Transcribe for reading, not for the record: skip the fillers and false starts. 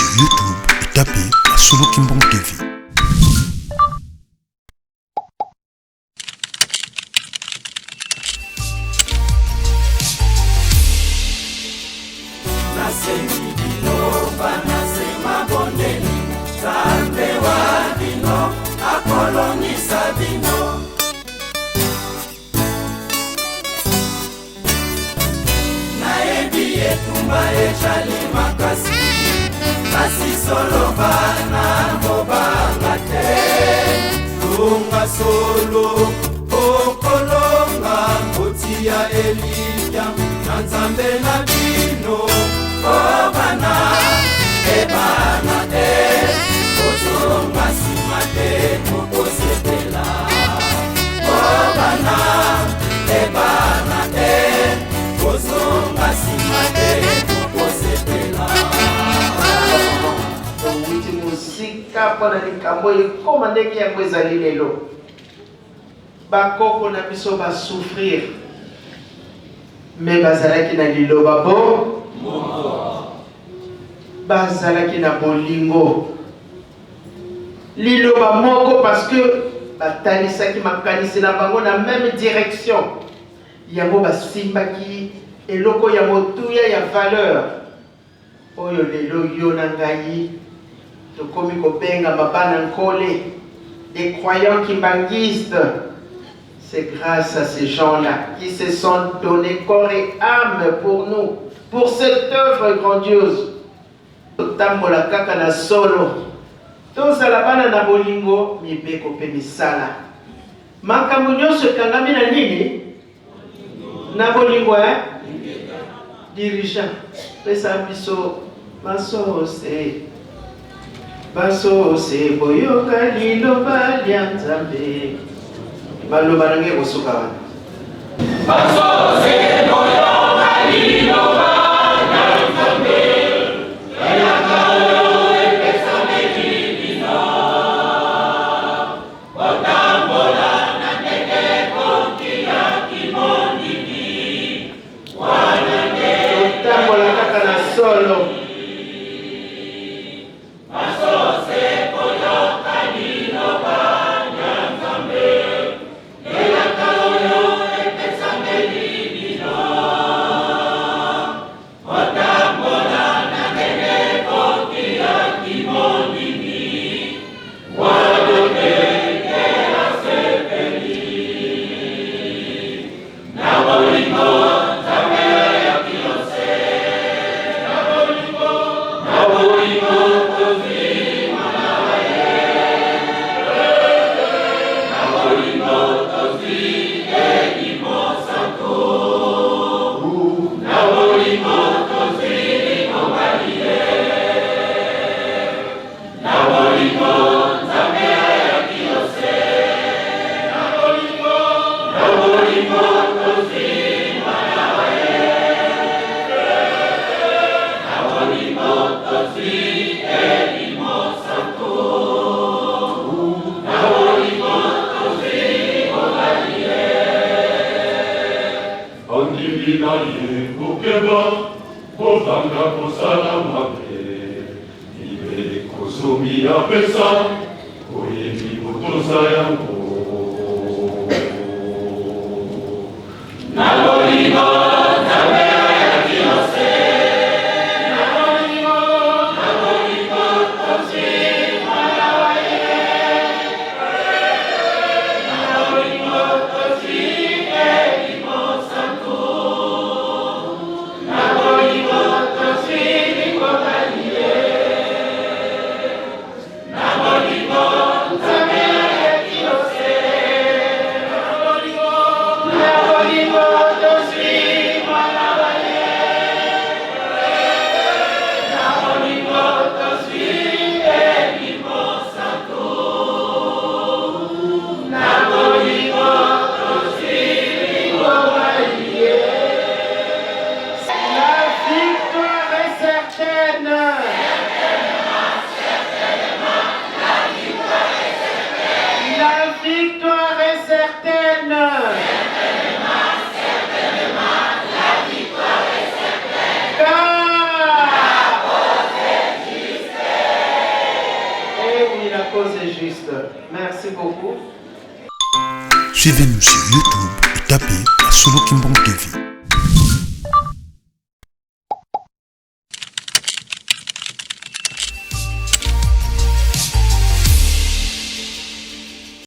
Sur YouTube et tapez Solo Kimbong TV. Nasengi bino bana se mabondeli, Nzambe wa bino akolongisa bino. Nayebi etumba ejali makasi, kasi solo bana kobanga te. Longa solo okolonga, kotia elikya na Nzambe na bino. Kobana ebana te, kozonga nsima te, mokosepela. Kobana ebana te, kozonga nsima te, mokosepela. Towuti mosika mpo na likambo oyo ekoma ndenge yango ezali lelo. Bakoko na biso ba souffrir mais bazalaki na liloba bo bazalaki na bolingo liloba moko parce que batalisaki makanisi na bango na meme direction yango basimbaki eloko ya motuya ya valeur Oyo lelo yo na ngai tokomi kobengama bana Nkole, des croyants kimbanguistes, c'est grâce à ces gens-là qui se sont donnés corps et âme pour nous, pour cette œuvre grandiose. Totambola kaka na solo, tozala bana na bolingo, mibeko mpe misala. Makambo nyonso ekangami na nini? Na bolingo eh? Dirigeant, pesa biso basose basose boyoka liloba lya Nzambe. Maloba na ngai ekosuka wana. Basose boyoka liloba lya Nzambe. Elaka oyo epesameli bino. Botambola na ndenge ekoki ya kimondimi, wana nde Totambola kaka na solo. Basose koyoka liloba lya Nzambe, elaka oyo epesameli bino. Botambola na ndenge ekoki ya kimondimi, wana nde asepeli. Na bolingo Nzambe ayoki yo se, na bolingo, na bolingo tozwi Mwana wa ye, na bolingo tozwi Elimo Santu. Na bolingo tozwi litomba liye, na bolingo Nzambe ayaki yo se, na bolingo, na bolingo tozwi Mwana wa ye, na bolingo tozwi Elimo Santu, na bolingo tozwi litomba liye. Bandimi na ye bokeba, bozanga kosala mabe. Mibeko zomi apesa, boyebi botosa yango. Na bolingo Nzambe ayaki yose, na bolingo, na bolingo tozwi Mwana wa ye, na bolingo tozwi Elimo Santu, na bolingo tozwi likonga liye, na bolingo Nzambe ayaki yose. Merci beaucoup. Suivez-nous sur YouTube et tapez Solo Kimbong TV.